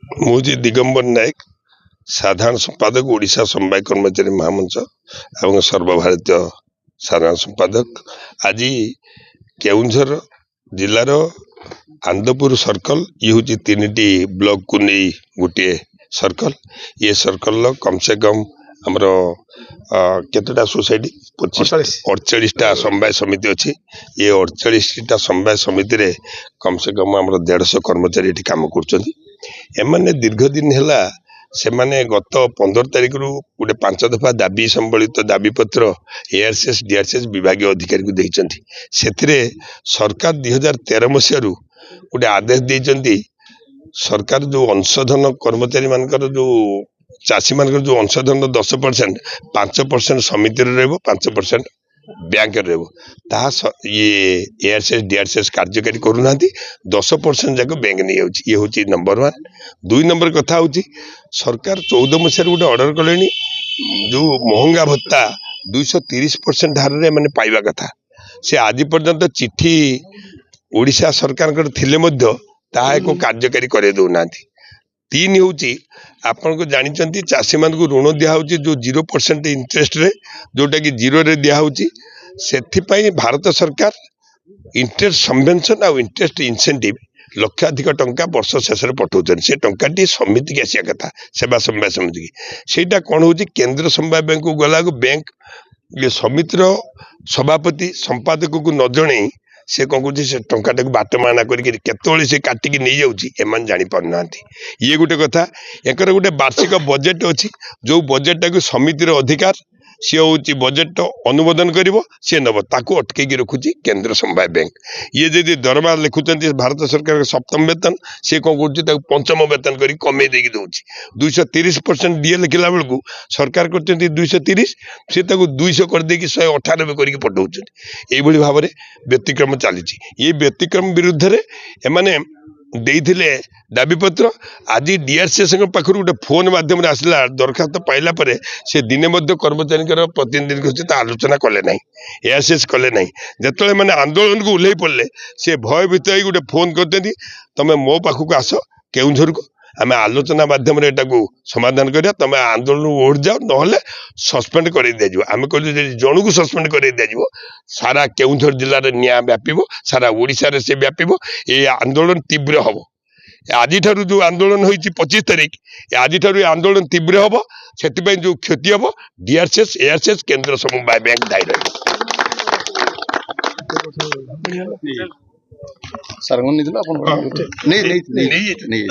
ମୁଁ ହେଉଛି ଦିଗମ୍ବର ନାୟକ, ସାଧାରଣ ସମ୍ପାଦକ, ଓଡ଼ିଶା ସମବାୟ କର୍ମଚାରୀ ମହାମଞ୍ଚ ଏବଂ ସର୍ବଭାରତୀୟ ସାଧାରଣ ସମ୍ପାଦକ। ଆଜି କେଉଁଝର ଜିଲ୍ଲାର ଆନ୍ଦପୁର ସର୍କଲ, ଇଏ ହେଉଛି ତିନିଟି ବ୍ଲକକୁ ନେଇ ଗୋଟିଏ ସର୍କଲ। ଇଏ ସର୍କଲର କମ୍ ସେ କମ୍ ଆମର କେତେଟା ସୋସାଇଟି? 25, 48ଟା ସମବାୟ ସମିତି ଅଛି। ଏ 48ଟା ସମବାୟ ସମିତିରେ କମ୍ ସେ କମ୍ ଆମର 150 କର୍ମଚାରୀ ଏଠି କାମ କରୁଛନ୍ତି। ଏମାନେ ଦୀର୍ଘ ଦିନ ହେଲା, ସେମାନେ ଗତ 15 ତାରିଖରୁ ଗୋଟେ 5 ଦଫା ଦାବି ସମ୍ବଳିତ ଦାବିପତ୍ର ଏଆର୍ସିଏସ୍, ଡିଆର୍ସିଏସ୍, ବିଭାଗୀୟ ଅଧିକାରୀଙ୍କୁ ଦେଇଛନ୍ତି। ସେଥିରେ ସରକାର 2013 ମସିହାରୁ ଗୋଟେ ଆଦେଶ ଦେଇଛନ୍ତି। ସରକାର ଯେଉଁ ଅଂଶଧନ କର୍ମଚାରୀମାନଙ୍କର, ଯେଉଁ ଚାଷୀମାନଙ୍କର ଯେଉଁ ଅଂଶଧନ 10%, 5% ସମିତିରେ ରହିବ, 5% ବ୍ୟାଙ୍କରେ ରହିବ, ତାହା ଇଏ ଏଆର୍ସିଏସ୍, ଡିଆର୍ସିଏସ୍ କାର୍ଯ୍ୟକାରୀ କରୁନାହାନ୍ତି। 10% ଯାକ ବ୍ୟାଙ୍କ ନେଇଯାଉଛି। ଇଏ ହେଉଛି ନମ୍ବର ୱାନ୍। ଦୁଇ ନମ୍ବର କଥା ହେଉଛି, ସରକାର 14 ମସିହାରୁ ଗୋଟେ ଅର୍ଡ଼ର କଲେଣି, ଯେଉଁ ମହଙ୍ଗା ଭତ୍ତା 230% ହାରରେ ଏମାନେ ପାଇବା କଥା, ସେ ଆଜି ପର୍ଯ୍ୟନ୍ତ ଚିଠି ଓଡ଼ିଶା ସରକାରଙ୍କର ଥିଲେ ମଧ୍ୟ ତାହା ଏକ କାର୍ଯ୍ୟକାରୀ କରାଇ ଦେଉନାହାନ୍ତି। ତିନି ହେଉଛି, ଆପଣଙ୍କୁ ଜାଣିଛନ୍ତି, ଚାଷୀମାନଙ୍କୁ ଋଣ ଦିଆହେଉଛି ଯେଉଁ 0% ଇଣ୍ଟରେଷ୍ଟରେ, ଯେଉଁଟାକି ଜିରୋରେ ଦିଆହେଉଛି, ସେଥିପାଇଁ ଭାରତ ସରକାର ଇଣ୍ଟରେଷ୍ଟ ସବଭେନ୍ସନ୍ ଆଉ ଇଣ୍ଟରେଷ୍ଟ ଇନସେଣ୍ଟିଭ୍ ଲକ୍ଷାଧିକ ଟଙ୍କା ବର୍ଷ ଶେଷରେ ପଠାଉଛନ୍ତି। ସେ ଟଙ୍କାଟି ସମିତିକି ଆସିବା କଥା, ସେବା ସମବାୟ ସମିତିକି। ସେଇଟା କ'ଣ ହେଉଛି, କେନ୍ଦ୍ର ସମବାୟ ବ୍ୟାଙ୍କକୁ ଗଲାବେଳକୁ ବ୍ୟାଙ୍କ ଇଏ ସମିତିର ସଭାପତି, ସମ୍ପାଦକକୁ ନ ଜଣେଇ ସେ କ'ଣ କରୁଛି, ସେ ଟଙ୍କାଟାକୁ ବାଟମାରଣା କରିକି କେତେବେଳେ ସେ କାଟିକି ନେଇଯାଉଛି, ଏମାନେ ଜାଣିପାରୁନାହାନ୍ତି। ଇଏ ଗୋଟେ କଥା। ୟାଙ୍କର ଗୋଟେ ବାର୍ଷିକ ବଜେଟ୍ ଅଛି, ଯେଉଁ ବଜେଟଟାକୁ ସମିତିର ଅଧିକାର, ସିଏ ହେଉଛି ବଜେଟ୍ ଅନୁମୋଦନ କରିବ, ସିଏ ନେବ, ତାକୁ ଅଟକେଇକି ରଖୁଛି କେନ୍ଦ୍ର ସମବାୟ ବ୍ୟାଙ୍କ। ଇଏ ଯଦି ଦରମା ଲେଖୁଛନ୍ତି ଭାରତ ସରକାରଙ୍କ ସପ୍ତମ ବେତନ, ସିଏ କ'ଣ କରୁଛି, ତାକୁ ପଞ୍ଚମ ବେତନ କରିକି କମେଇ ଦେଇକି ଦେଉଛି। 230% ଡିଏ ଲେଖିଲା ବେଳକୁ ସରକାର କରୁଛନ୍ତି 230, ସିଏ ତାକୁ 200 କରିଦେଇକି 198 କରିକି ପଠାଉଛନ୍ତି। ଏଇଭଳି ଭାବରେ ବ୍ୟତିକ୍ରମ ଚାଲିଛି। ଏଇ ବ୍ୟତିକ୍ରମ ବିରୁଦ୍ଧରେ ଏମାନେ ଦେଇଥିଲେ ଦାବିପତ୍ର। ଆଜି ଡିଆର୍ସିଏସ୍ଙ୍କ ପାଖରୁ ଗୋଟେ ଫୋନ୍ ମାଧ୍ୟମରେ ଆସିଲା। ଦରଖାସ୍ତ ପାଇଲା ପରେ ସେ ଦିନେ ମଧ୍ୟ କର୍ମଚାରୀଙ୍କର ପ୍ରତିନିଧିଙ୍କ ସହିତ ଆଲୋଚନା କଲେ ନାହିଁ, ଏଆର୍ସିଏସ୍ କଲେ ନାହିଁ। ଯେତେବେଳେ ମାନେ ଆନ୍ଦୋଳନକୁ ଓହ୍ଲେଇ ପଡ଼ିଲେ, ସେ ଭୟଭୀତ ହେଇ ଗୋଟେ ଫୋନ୍ କରିଛନ୍ତି, ତମେ ମୋ ପାଖକୁ ଆସ କେଉଁଝରକୁ, ଆମେ ଆଲୋଚନା ମାଧ୍ୟମରେ ଏଟାକୁ ସମାଧାନ କରିବା, ତମେ ଆନ୍ଦୋଳନକୁ ଓହରି ଯାଅ, ନହେଲେ ସସ୍ପେଣ୍ଡ କରେଇ ଦିଆଯିବ। ଆମେ କହିଲୁ, ଯଦି ଜଣକୁ ସସ୍ପେଣ୍ଡ କରେଇ ଦିଆଯିବ, ସାରା କେଉଁଝର ଜିଲ୍ଲାରେ ନିଆଁ ବ୍ୟାପିବ, ସାରା ଓଡ଼ିଶାରେ ସେ ବ୍ୟାପିବ, ଏ ଆନ୍ଦୋଳନ ତୀବ୍ର ହେବ। ଆଜିଠାରୁ ଯେଉଁ ଆନ୍ଦୋଳନ ହୋଇଛି 25 ତାରିଖ, ଏ ଆଜିଠାରୁ ଏ ଆନ୍ଦୋଳନ ତୀବ୍ର ହେବ। ସେଥିପାଇଁ ଯେଉଁ କ୍ଷତି ହେବ, ଡିଆର୍ସିଏସ୍, ଏଆର୍ସିଏସ୍, କେନ୍ଦ୍ର ସମବାୟ ବ୍ୟାଙ୍କ ଦାୟୀ ରହିବ। ସାର୍ ନେଇଥିଲ ଆପଣ ନେଇ ନେଇ ନେଇ ନେଇ।